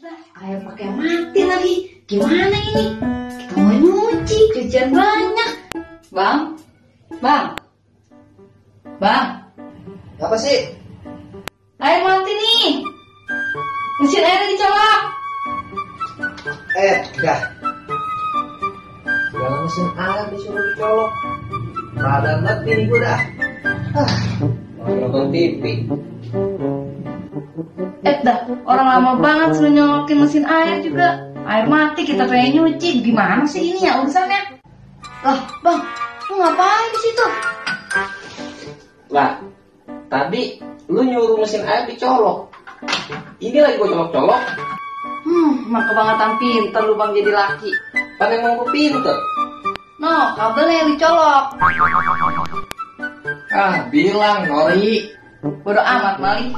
Air pakai mati lagi. Gimana ini? Kita mau nyuci, cucian banyak. Bang, bang, bang. Apa sih? Air mati nih. Mesin airnya dicolok. Udah. Jangan mesin air disuruh dicolok. Padan banget bini gue dah. Mau nonton TV. Dah, orang lama banget suruh nyolokin mesin air juga. Air mati kita pengen nyuci. Gimana sih ini ya urusannya? Lah, bang, lu ngapain di situ? Lah, tadi lu nyuruh mesin air dicolok. Ini lagi gue colok-colok. Emang kebangetan pinter lu bang jadi laki. Pan emang gue pinter. No, kabelnya yang dicolok. Bilang Nori. Bodoh amat, Mali.